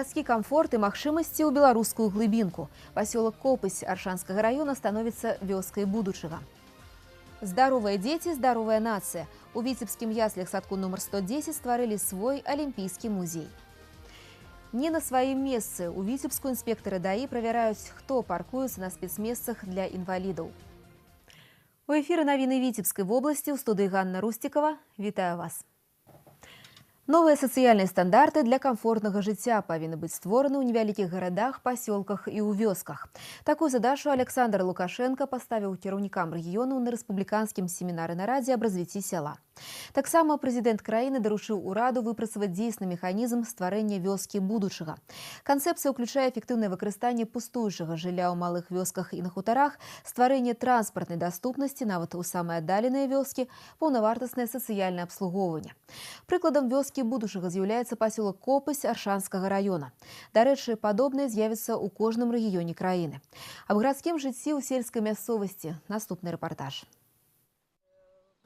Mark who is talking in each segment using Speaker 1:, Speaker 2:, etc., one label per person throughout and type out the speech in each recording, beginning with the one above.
Speaker 1: Гарадскі камфорт і магчымасці ў беларускую глыбінку. Пасёлак Копысь Аршанскага раёна становіцца вёскай будучага. Здаровыя дзеці, здаровая нацыя. У віцебскім яслях садку нумар 110 стварылі свой алімпійскі музей. Не на сваім месцы. У Віцебску інспектары ДАІ правяраюць, хто паркуецца на спецмесцах для інвалідаў. У эфіры навіны Віцебскай вобласці, ў студыі Ганна Русцікава. Вітаю вас. Новыя сацыяльныя стандарты для камфортнага жыцця павінны быць створаны ў невялікіх гарадах, пасёлках і ў вёсках. Такую задачу Аляксандр Лукашэнка паставіў кіраўнікам рэгіёнаў на рэспубліканскім семінары нарадзе аб развіцці сяла. Таксама прэзідэнт краіны даручыў ураду выпрацаваць дзейсны механізм стварэння вёскі будучага. Канцэпцыя ўключае эфектыўнае выкарыстанне пустуючага жылля ў малых вёсках і на хутарах, стварэнне транспартнай даступнасці нават у самыя аддаленыя вёскі, паўнавартаснае сацыяльнае абслугоўванне. Прыкладам вёскі будучага з'яўляецца пасёлак Копысь Аршанскага раёна. Дарэчы, падобнае з'явіцца ў кожным рэгіёне краіны. Аб гарадскім жыцці ў сельскай мясцовасці наступны рэпартаж.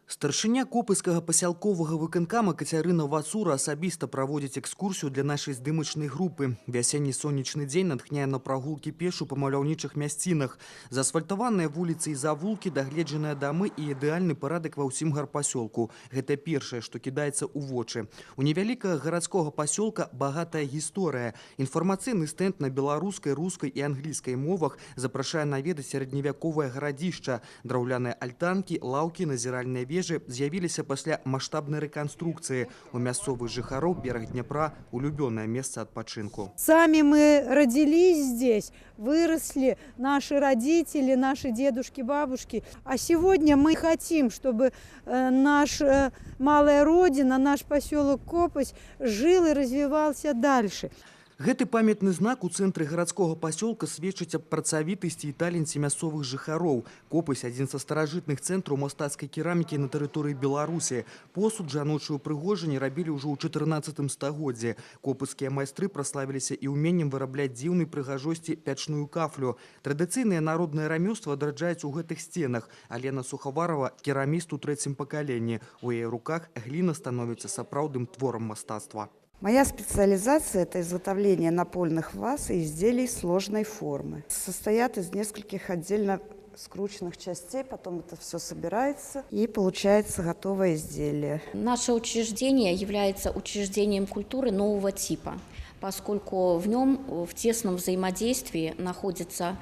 Speaker 2: Старшыня Копыскага пасялковага выканкама Кацярына Вацура асабіста праводзіць экскурсію для нашай здымачнай групы. Вясенні сонечны дзень натхняе на прагулкі пешу па маляўнічых мясцінах. Заасфальтаваныя вуліцы і завулкі, дагледжаныя дамы і ідэальны парадак ва ўсім гарпасёлку. Гэта першае, што кідаецца ў вочы. У невялікага гарадскога пасёлка багатая гісторыя. Інфармацыйны стэнд на беларускай, рускай і англійскай мовах запрашае наведаць сярэдневяковае гарадзішча. Драўляныя альтанкі, лаўкі, назіральныя вежы з'явіліся пасля маштабнай рэканструкцыі. У мясцовых жыхароў бераг Дняпра улюбёнае месца адпачынку.
Speaker 3: Сами мы родились здесь, выросли, наши родители, наши дедушки, бабушки. А сегодня мы хотим, чтобы наша малая родина, наш поселок Копысь жил и развивался дальше.
Speaker 2: Гэты памятны знак у цэнтры гарадскога пасёлка сведчыць аб працавітасці і таленце мясцовых жыхароў. Копысь — адзін са старажытных цэнтраў мастацкай керамікі на тэрыторыі Беларусі. Посуд, жаночую упрыгожанні рабілі ўжо ў 14 стагоддзі. Копыскія майстры праславіліся і ўменнем вырабляць дзіўнай прыгажосці пячную кафлю. Традыцыйныя народныя рамёствы адраджаюць у гэтых сценах. Алена Сухаварова — кераміст у трэцім пакаленні. У яе руках гліна становіцца сапраўдным творам мастацтва.
Speaker 4: Моя специализация – это изготовление напольных ваз и изделий сложной формы. Состоят из нескольких отдельно скрученных частей, потом это все собирается, и получается готовое изделие.
Speaker 5: Наше учреждение является учреждением культуры нового типа, поскольку в нем в тесном взаимодействии находится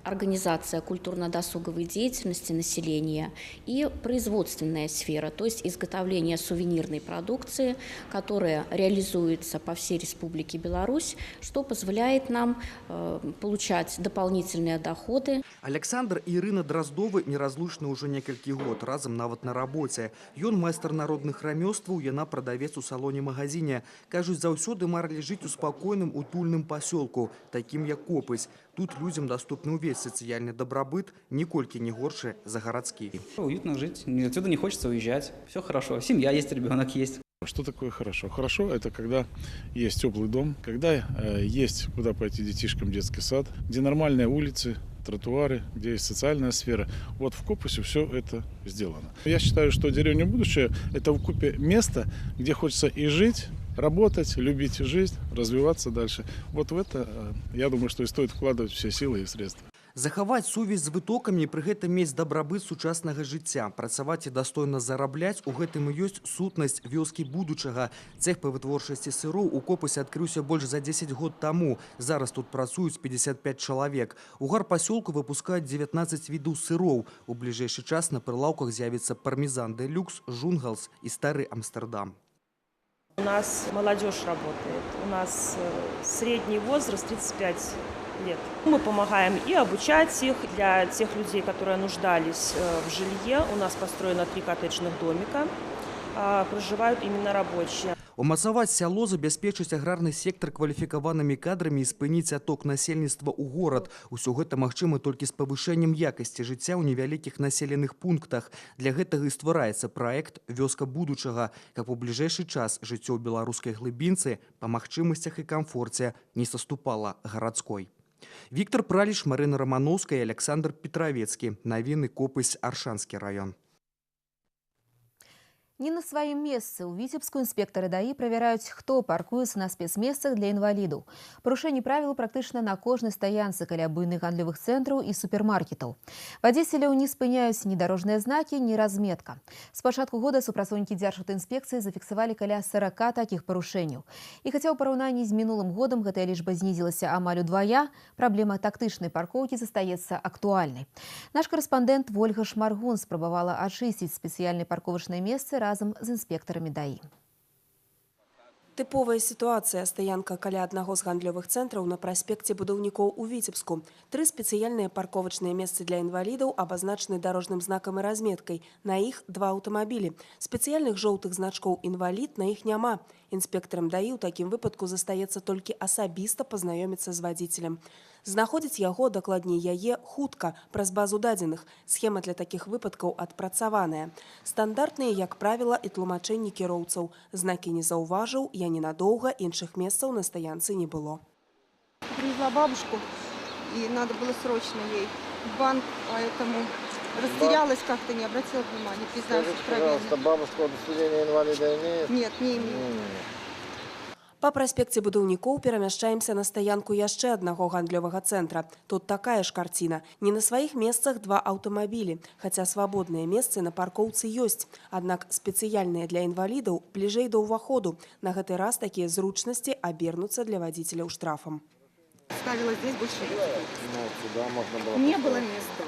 Speaker 5: организация культурно-досуговой деятельности населения и производственная сфера, то есть изготовление сувенирной продукции, которая реализуется по всей Республике Беларусь, что позволяет нам получать дополнительные доходы.
Speaker 2: Аляксандр і Ірына Драздовы неразлучны ўжо некалькі год, разам нават на рабоце. Ён майстар народных рамёстваў, яна прадавец у салоне-магазине. Кажуць, заўсёды марылі жыць у спакойным, утульным пасёлку, такім як Копысь. Тут людзям даступны ўвесь сацыяльны дабрабыт, ніколькі не горшы за гарадскі.
Speaker 6: Уютно жить, отсюда не хочется уезжать. Все хорошо, семья есть, ребенок есть.
Speaker 7: Что такое хорошо? Хорошо – это когда есть теплый дом, когда есть куда пойти детишкам в детский сад, где нормальные улицы, тротуары, где есть социальная сфера. Вот в Копыси все это сделано. Я считаю, что деревня будущее – это вкупе место, где хочется и жить, работать, любить жизнь, развиваться дальше. Вот в это, я думаю, что и стоит вкладывать все силы и средства.
Speaker 2: Захаваць сувязь з вытокамі і пры гэтым мець дабрабыт сучаснага жыцця, працаваць і дастойна зарабляць — у гэтым і ёсць сутнасць вёскі будучага. Цех па вытворчасці сыроў у Копысе адкрыўся больш за 10 год таму. Зараз тут працуюць 55 чалавек. У гарпасёлку выпускаюць 19 відаў сыроў. У бліжэйшы час на прылаўках з'явіцца пармезан дэлюкс, жунгалс і стары Амстердам.
Speaker 8: У нас молодежь работает. У нас средний возраст 35 лет. Мы помогаем и обучать их. Для тех людей, которые нуждались в жилье, у нас построено три коттеджных домика. Проживают именно рабочие.
Speaker 2: Умацаваць сяло, забяспечыць аграрны сектар кваліфікаванымі кадрамі і спыніць адток насельніцтва ў горад. Усё гэта магчыма толькі з павышэннем якасці жыцця ў невялікіх населеных пунктах. Для гэтага і ствараецца праект «Вёска будучага», каб у бліжэйшы час жыццё ў беларускай глыбінцы па магчымасцях і камфорце не саступала гарадской. Віктар Праліш, Марына Раманоўская і Аляксандр Петравецкі. Навіны, Копысь, Аршанскі раён.
Speaker 1: Не на сваім месцы. У Віцебску інспектары ДАІ правяраюць, хто паркуецца на спецмесцах для інвалідаў. Парушэнні правіл практычна на кожнай стаянцы каля буйных гандлёвых цэнтраў і супермаркетаў. Вадзіцеляў не спыняюць ні дарожныя знакі, ні разметка. З пачатку года супрацоўнікі Дзяржаўтаінспекцыі зафіксавалі каля 40 такіх парушэнняў. І хаця ў параўнанні з мінулым годам гэтая лічба знізілася амаль удвая, праблема тактычнай паркоўкі застаецца актуальнай. Наш карэспандэнт Вольга Шмаргун спрабавала ачысціць спецыяльныя парковачныя месцы разам з інспектарамі ДАІ.
Speaker 9: Тыповая сітуацыя: стаянка каля аднаго з гандлёвых цэнтраў на праспекце Будаўнікоў у Віцебску. Тры спецыяльныя парковачныя месцы для інвалідаў абазначаны дарожным знакам і разметкай. На іх два аўтамабілі. Спецыяльных жоўтых значкоў «інвалід» на іх няма. Інспектарам ДАІ ў такім выпадку застаецца толькі асабіста пазнаёміцца з вадзіцелем. Знаходзіць яго, дакладней яе, хутка, праз базу дадзеных. Схема для такіх выпадкаў адпрацаваная. Стандартныя, як правіла, і тлумачэнні кіроўцаў. Знакі не заўважыў, я ненадоўга, іншых месцаў на стаянцы не было.
Speaker 10: Привезла бабушку, и надо было срочно ей в банк, поэтому растерялась как-то, не обратила внимания, признаюсь.
Speaker 11: Скажите, пожалуйста, бабушка удостоверение инвалида имеет?
Speaker 10: Нет, не имеет.
Speaker 9: Па праспекце Будаўнікоў перамяшчаемся на стаянку яшчэ аднаго гандлёвага цэнтра. Тут такая ж карціна. Не на сваіх месцах два аўтамабілі, хаця свабодныя месцы на паркоўцы ёсць. Аднак спецыяльныя для інвалідаў бліжэй да ўваходу. На гэты раз такія зручнасці абернуцца для вадзіцеляў штрафам.
Speaker 10: Ставила здесь, больше нет.
Speaker 11: Ну, сюда можно было
Speaker 10: Не
Speaker 11: поставить.
Speaker 10: Было места.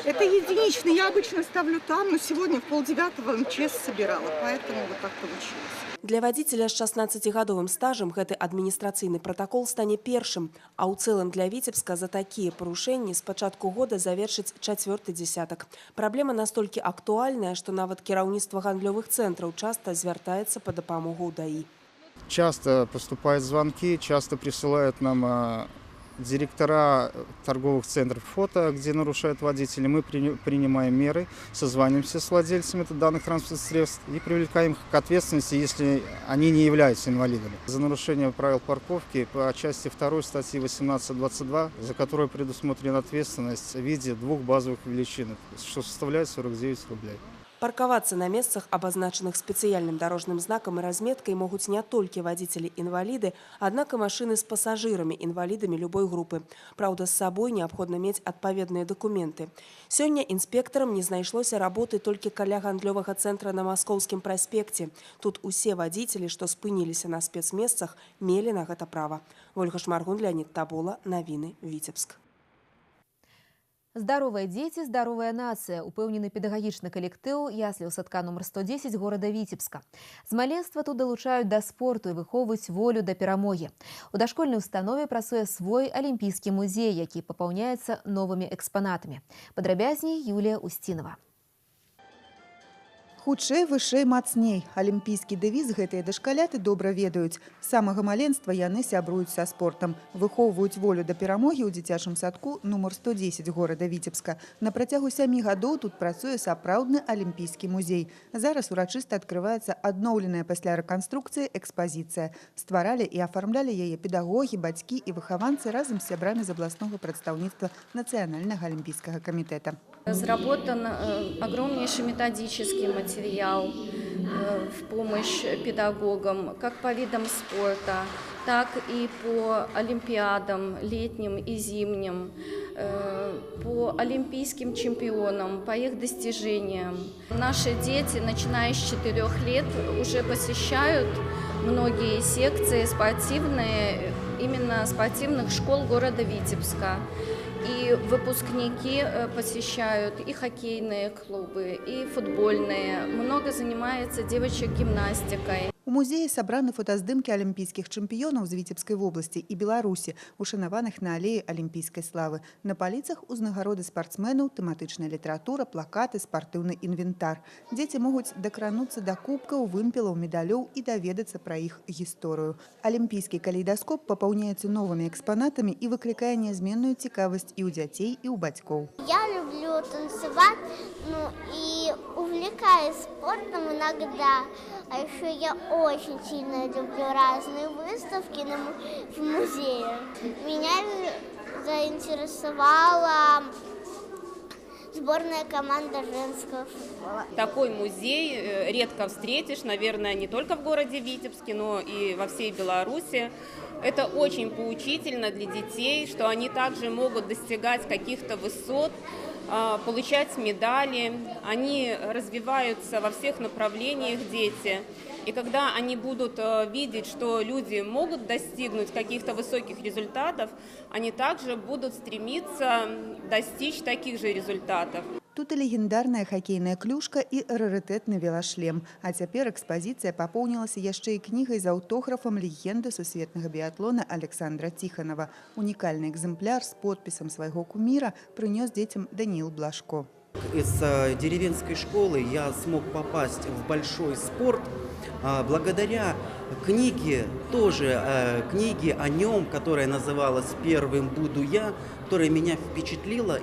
Speaker 10: Это единичный. Я обычно ставлю там, но сегодня в 8:30 МЧС собирала, поэтому вот так получилось.
Speaker 9: Для вадзіцеля з 16-гадовым стажам гэты адміністрацыйны пратакол стане першым, а ў цэлым для Віцебска за такія парушэнні з пачатку года завершыць чацвёрты дзесятак. Праблема настолькі актуальная, што нават кіраўніцтва гандлёвых цэнтраў часта звяртаецца па дапамогу ў ДАІ.
Speaker 12: Часто поступают звонки, часто присылают нам директора торговых центров фото, где нарушают водители. Мы принимаем меры, созваниваемся с владельцами данных транспортных средств и привлекаем их к ответственности, если они не являются инвалидами. За нарушение правил парковки по части 2 статьи 18.22, за которую предусмотрена ответственность в виде двух базовых величин, что составляет 49 рублей.
Speaker 9: Паркавацца на месцах, абазначаных спецыяльным дарожным знакам і разметкай, могуць не толькі вадзіцелі-інваліды, аднак і машыны з пасажырамі-інвалідамі любой групы. Праўда, з сабой неабходна мець адпаведныя дакументы. Сёння інспектарам не знайшлося работы толькі каля гандлёвага цэнтра на Маскоўскім праспекце. Тут усе вадзіцелі, што спыніліся на спецмесцах, мелі на гэта права. Вольга Шмаргун, Леанід Табола, навіны, Віцебск.
Speaker 1: Здаровыя дзеці, здаровая нацыя, упэўнены педагагічны калектыў ясляў садка нумар 110 горада Віцебска. З маленства тут далучаюць да спорту і выхоўваюць волю да перамогі. У дашкольнай установе працуе свой алімпійскі музей, які папаўняецца новымі экспанатамі. Падрабязней Юлія Усцінова.
Speaker 13: Хутчэй, вышэй, мацней. Алімпійскі дэвіз гэтыя дашкаляты добра ведаюць. З самага маленства яны сябруюць са спортам. Выхоўваюць волю да перамогі ў дзіцячым садку нумар 110 горада Віцебска. На працягу 7 гадоў тут працуе сапраўдны алімпійскі музей. Зараз урачыста адкрываецца адноўленая пасля рэканструкцыі экспазіцыя. Стваралі і афармлялі яе педагогі, бацькі і выхаванцы разам з сябрамі з абласнога прадстаўніцтва Нацыянальнага алімпійскага камітэта.
Speaker 14: Разработан огромнейший методический материал в помощь педагогам как по видам спорта, так и по олимпиадам летним и зимним, по олимпийским чемпионам, по их достижениям. Наши дети, начиная с 4 лет, уже посещают многие секции спортивные, именно спортивных школ города Витебска. И выпускники посещают и хоккейные клубы, и футбольные. Много занимается девочек гимнастикой.
Speaker 13: У музеі сабраны фотаздымкі алімпійскіх чэмпіёнаў з Віцебскай вобласці і Беларусі, ушанаваных на алеі алімпійскай славы. На паліцах узнагароды спартсменаў, тэматычная літаратура, плакаты, спартыўны інвентар. Дзеці могуць дакрануцца да кубкаў, вымпелаў, медалёў і даведацца пра іх гісторыю. Алімпійскі калейдаскоп папаўняецца новымі экспанатамі і выклікае нязменную цікавасць і ў дзяцей, і ў бацькоў.
Speaker 15: Я люблю танцевать, ну и увлекаюсь спортом иногда. А еще я очень сильно люблю разные выставки в музее. Меня заинтересовала сборная команда женского футбола.
Speaker 16: Такой музей редко встретишь, наверное, не только в городе Витебске, но и во всей Беларуси. Это очень поучительно для детей, что они также могут достигать каких-то высот, получать медали. Они развиваются во всех направлениях, дети. И когда они будут видеть, что люди могут достигнуть каких-то высоких результатов, они также будут стремиться достичь таких же результатов.
Speaker 13: Тут і легендарная хакейная клюшка і рарытэтны велашлем. А цяпер экспазіцыя папоўнілася яшчэ і кнігай з аўтографам легенды сусветнага біятлона Александра Тихонова. Унікальны экземпляр з подпісам свайго куміра прынёс дзецям Даниил Блажко.
Speaker 17: Из деревенской школы я смог попасть в большой спорт благодаря книге, тоже книге о нем, которая называлась «Первым буду я», которая меня впечатлила.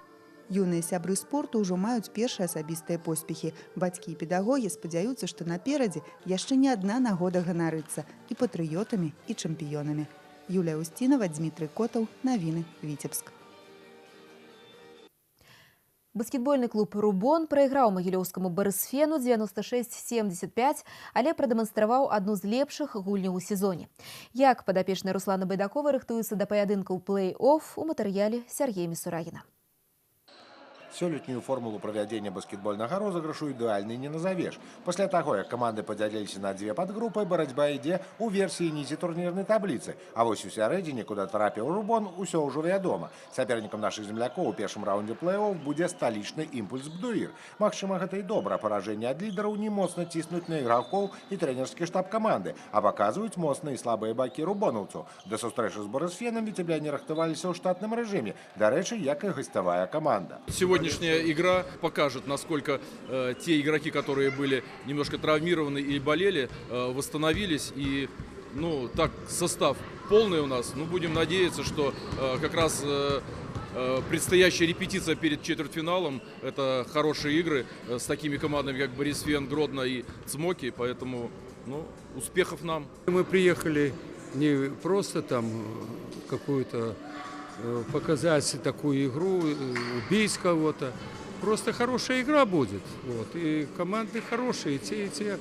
Speaker 13: Юныя сябры спорту ўжо маюць першыя асабістыя поспехі. Бацькі і педагогі спадзяюцца, што наперадзе яшчэ не адна нагода ганарыцца і патрыётамі, і чэмпіёнамі. Юлія Устінова, Дмітрый Котаў, навіны, Віцебск.
Speaker 1: Баскетбольны клуб «Рубон» прайграў магілёўскаму «Барысфену» 96-75, але прадэманстраваў адну з лепшых гульняў у сезоне. Як падапечныя Руслана Байдакова рыхтуюцца да паядынкаў плэй-офф, у матэрыяле Сергея Місурагіна.
Speaker 18: Сёлетнюю формулу правядзення баскетбольнага розыгрышу ідэальнай не назавеш. Пасля таго, як каманды падзяліліся на дзве падгрупы, барацьба ідзе ў версіі нізе турнірнай табліцы. А вось у сярэдзіне, куда трапіў «Рубон», усё ўжо вядома. Сапернікам нашых землякоў у першым раўндзе плэй-офф будзе сталічны «Імпульс Бдуір». Магчыма, гэта і добра. Паражэнне ад лідараў не моцна ціснуць на ігракоў і трэнерскі штаб каманды, а паказваюць моцныя і слабыя бакі рубонаўцаў. Да сустрэчы з «Барысфенам» віцебляне рыхтаваліся ў штатным рэжыме, дарэчы, як і гасцявая каманда.
Speaker 19: Сегодняшняя игра покажет, насколько те игроки, которые были немножко травмированы и болели, восстановились. И, ну, так, состав полный у нас. Ну, будем надеяться, что как раз предстоящая репетиция перед четвертьфиналом – это хорошие игры с такими командами, как Борисфен, Гродно и Цмоки. Поэтому, ну, успехов нам.
Speaker 20: Мы приехали не просто там какую-то показать такую игру, убить кого-то. Просто хорошая игра будет. Вот. И команды хорошие, и те, и те.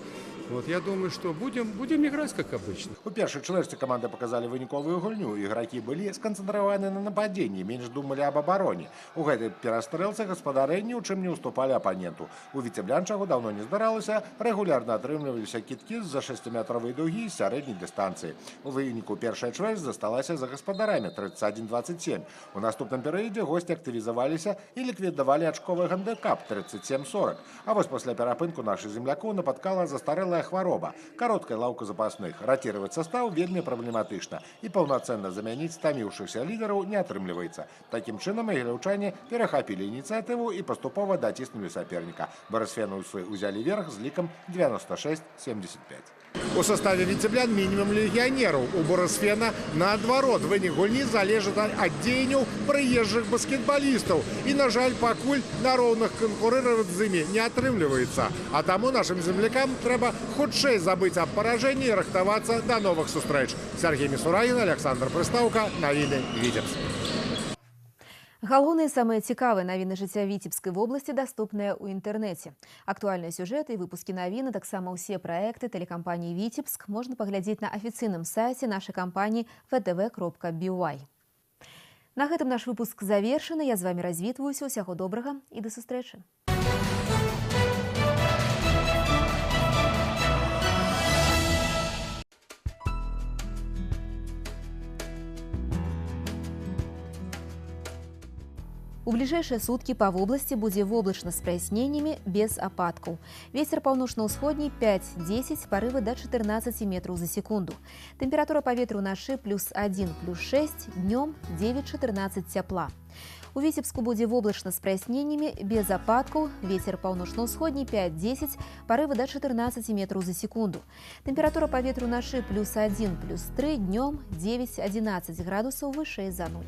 Speaker 20: Вот, я думаю, что будем играть, как обычно.
Speaker 18: У першай чвэрці каманды паказалі выніковую гульню. Ігракі былі сканцэнтраваны на нападзенні, менш думалі аб абароне. У гэтай перастрэлцы гаспадары ні ў чым не ўступалі апаненту. У віцеблян, чаго даўно не здаралася, рэгулярна атрымліваліся кідкі з-за 6-метровай дугі з сярэдняй дыстанцыі. У выніку першая чвэрць засталася за гаспадарамі 31-27. У наступным перыядзе госці актывізаваліся і ліквідавалі ачковы гандыкап 37-40. А вось пасля перапынку нашых землякоў напаткала застарэлая хвароба. Кароткая лаўка запасных. Ротировать состав вельмі праблематычна і паўнацэнна замяніць стаміўшыхся лідараў не атрымліваецца. Такім чынам магіляўчане перахапілі ініцыятыву і паступова даціснулі саперніка. Барысфенаўцы ўзялі верх з лікам 96-75.
Speaker 21: У составе віцеблян мінімум легіянераў. У Борисфена наадварот, вынік гульні залежыць ад дзеянняў прыезжых баскетбалістаў. І, на жаль, пакуль на роўных канкурыраваць з імі не атрымліваецца. А таму нашым землякам трэба хутчэй забыць аб паражэнні і рыхтавацца да новых сустрэч. Сергей Місурагін, Александр Прыстаўка, навіны, Віцебск.
Speaker 1: Галоўныя, самыя цікавыя навіны жыцця Віцебскай вобласці даступныя ў інтэрнэце. Актуальныя сюжэты і выпускі навін, а таксама ўсе праекты тэлекампаніі «Віцебск» можна паглядзець на афіцыйным сайце нашай кампаніі vtv.by. На гэтым наш выпуск завершаны. Я з вамі развітваюся. Усяго добрага і да сустрэчы. У бліжэйшыя суткі па вобласці будзе воблачна з праясненнямі, без ападкаў. Вецер паўночна-ўсходні 5-10, парывы да 14 метраў за секунду. Тэмпература паветра ўначы плюс 1, плюс 6, днём 9-14 цяпла. У Віцебску будзе воблачна з праясненнямі, без ападкаў, вецер паўночна-ўсходні 5-10, парывы да 14 метраў за секунду. Тэмпература паветра ўначы плюс 1, плюс 3, днём 9-11 градусаў вышэй за 0.